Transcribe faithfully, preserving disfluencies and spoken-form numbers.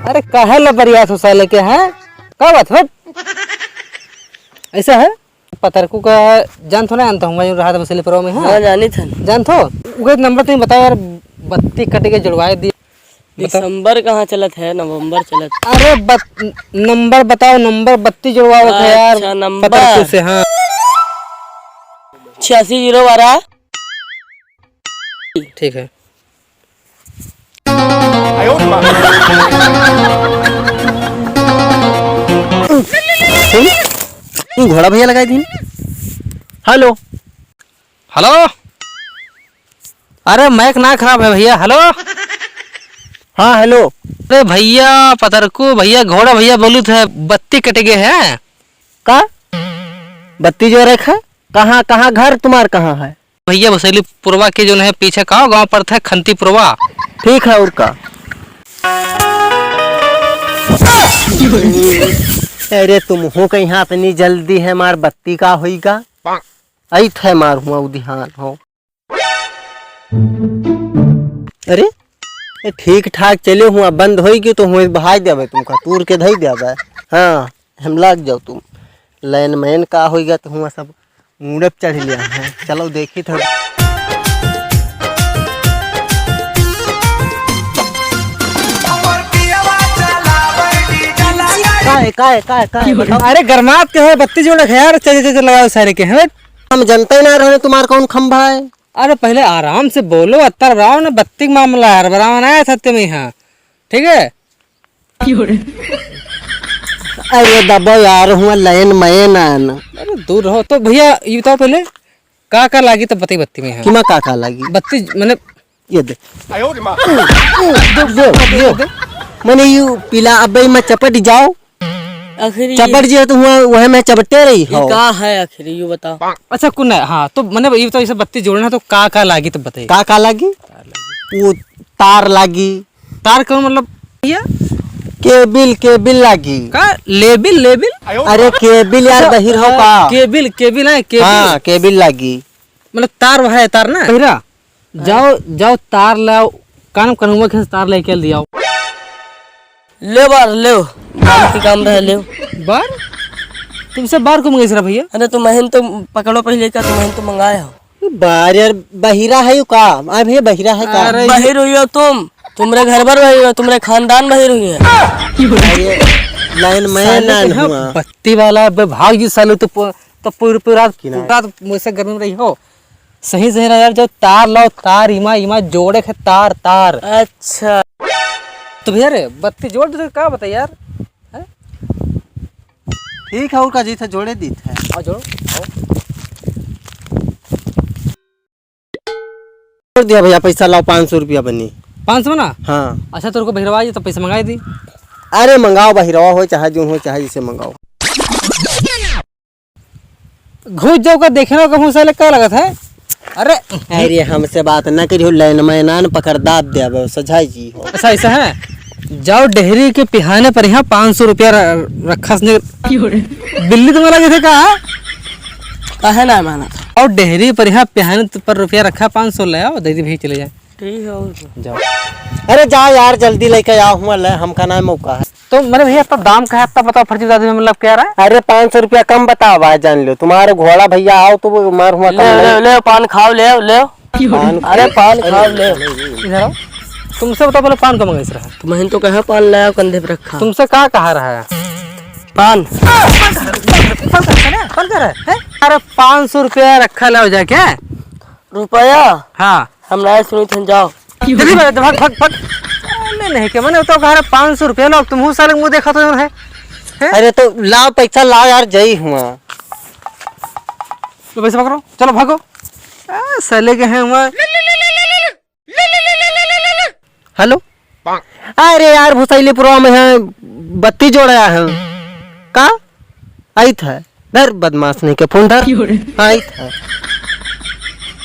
अरे काहे लबरियात हो साले के, हैं? का बात हो? ऐसा है? पतरकू का जानत हो ना, जानत हो, वहीं रहा था बसेली पुरवा में, हाँ? हाँ, जानी था। जानत हो? उके नंबर तुम बताओ यार, बत्ती कट के जुड़वाए दी। बताओ। दिसंबर कहाँ चलत है, नवंबर चलत है। अरे बत-, नंबर बताओ, नंबर बत्ती जुड़वावत है यार, अच्छा, नंबर। पतरकू से, हाँ। छियासी जीरो बारह। ठीक है। सुन, घोड़ा भैया लगाई दिन। हेलो। हेलो। अरे माइक ना खराब है भैया, हेलो। हाँ, हेलो। अरे भैया, पतरकू भैया, घोड़ा भैया बोलत है, बत्ती कट गए है। का? बत्ती जो रखा? कहाँ, कहाँ घर तुम्हार कहाँ है? भैया, बसेली पुरवा के जौन है पीछे का गाँव पड़त है, खंती पुरवा। ठीक है, और का? अरे तुम हो कहीं इतनी जल्दी है, मार बत्ती का होइगा? आई थे मार हुआ उदिहान हो। अरे, ए, ठीक ठाक चले हुआ, बंद होई कि तो हुआ बहाई देबे, तुमका तूर के धई देबे। हाँ, हम लाग जाओ तुम। लाइन मैन का होई गया तो हुआ सब मूड़े पे चढ़ लिया है। चलो देखी थोड़ा। का है, का है, का है, का है, बताओ। अरे गरमात के है, बत्ती जोड़े है यार, चल, चल, चल, लगाओ सारे के, हट। हम जनते ना रहे तुम्हार कौन खंभा है। अरे पहले आराम से बोलो, अत्तर बराओ ना, बत्ती के मामला है, हड़बड़ाओ ना सत्य में यहाँ, ठीक है? अरे दबो यार, हुआ लाइन मैन आन। अरे दूर रहो। तो भैया, ये बताओ पहले, का का लागी तब बताई बत्ती में यहाँ? किमा का का लागी? बत्ती, मैंने ये दे। दे, दे, दे। मैंने यू पीला अबे में चपट जाओ। आखिर ये चपट जी है तो हुआ, वह में चपटे रही ये हो। का है आखिर, यू बताओ। अच्छा, कुन है, हाँ, तो मैंने ये बताओ, इसे बत्ती जोड़ना है तो का का लागी तब बताइए। का का लागी? वो तार लागी। तार का मतलब भैया? केबिल, केबिल लागी। का? लेबिल, लेबिल? अरे केबिल यार, अच्छा, बहिर हो का? केबिल, केबिल है, केबिल। हाँ, केबिल लागी। मतलब तार वह है, तार ना? बहिरा, जाओ, जाओ तार लाओ, कान कनुआ खेस तार लेके दियाओ। ले बार, ले। काम की काम रहे, ले। बार? तुमसे बार को मंगाइस रहा भैया? अरे तो महन तो पकड़ो पहले का, तो महन तो मंगाए हो। बार यार, बहिरा है यू का? आ भैया, बहिरा है का? अरे बहिर हुई हो तुम, तुमरे घर भर बहिर हो, तुमरे खानदान बहिर हुई है। अरे, लाइन में साले ना के यहाँ हुआ। बत्ती वाला बे भाग जी साले, तो प-, तो पूरी, पूरी रात, कि नहीं? रात मुझसे गर्मी में रही हो। सही, सही ना यार, जो तार लाओ, तार इमा, इमा जोड़े के तार, तार। अच्छा। तो भैया रे, बत्ती जोड़ दे, का बताई यार? हैं? ठीक है, और का जी था, जोड़े दी थे। आओ, जोड़ो, आओ। जोड़ दिया भैया, पैसा लाओ, पाँच सौ रुपया बनी। पाँच सौ ना? हाँ। अच्छा, तेरे को बहिरवा जी तो पैसा मंगाई दी। अरे मंगाओ, बहिरवा हो, चाहे जो हो, चाहे जिसे मंगाओ। घुस जाओ का देखे ना कहूँ साले का लगत है। अरे अरे हमसे बात ना करियो, लाइन में नान पकड़ दाब दे अब सझाई जी हो। अच्छा ऐसा है, जाओ डेहरी के पिहाने पर यहाँ पाँच सौ रुपया र-, रखा सने। बिल्ली तुम्हें लगे थे का? काहे ना माना? और डेहरी पर यहाँ पिहाने पर रुपया रखा, पाँच सौ ले आओ, दे दी भाई चले जाए। ठीक है, और क्या? जाओ। अरे जा यार, जल्दी लेके आओ, हुआ ले, हमका ना मौका है। तो मेरे भैया, इतना दाम का है, इतना बताओ, फर्जी बता दो, मतलब क्या रहा है? अरे पाँच सौ रुपया कम बताओ भाई, जान लो, तुम्हारे घोड़ा भैया आओ तो वो मार हुआ कम ले, ले। ले, ले, पान खाओ, ले, ले। पान अरे पान खाओ, ले। इधर आओ। तुमसे बताओ, पहले पान का मंगाइस रहा है? तुम्हें तो कहा पान लाया, कंधे पे रखा। तुमसे का कहा रहा है? पान। पान कर, पान कर, पान कर, हैं? अरे पाँच सौ रुपया रखा लाओ जाके। रुपया? हाँ। हम ना सुनी थे, जाओ। जल्दी भाग, भाग, भाग, भाग। नहीं, नहीं, क्या मैंने तो कहा, पाँच सौ रुपया लो, तुम हूँ साले मुँह देखा तो है। हैं? अरे तो लाओ पैसा, लाओ यार, जई हुआ। लो पैसा पकड़ो, चलो भागो। आ, साले के हैं हुआ। हेलो। अरे यार, भुसैलीपुरवा में है, बत्ती जोड़ाया है। का? आई था। धर बदमाश नहीं के फोन धर। क्यों रे? हाँ, आई था।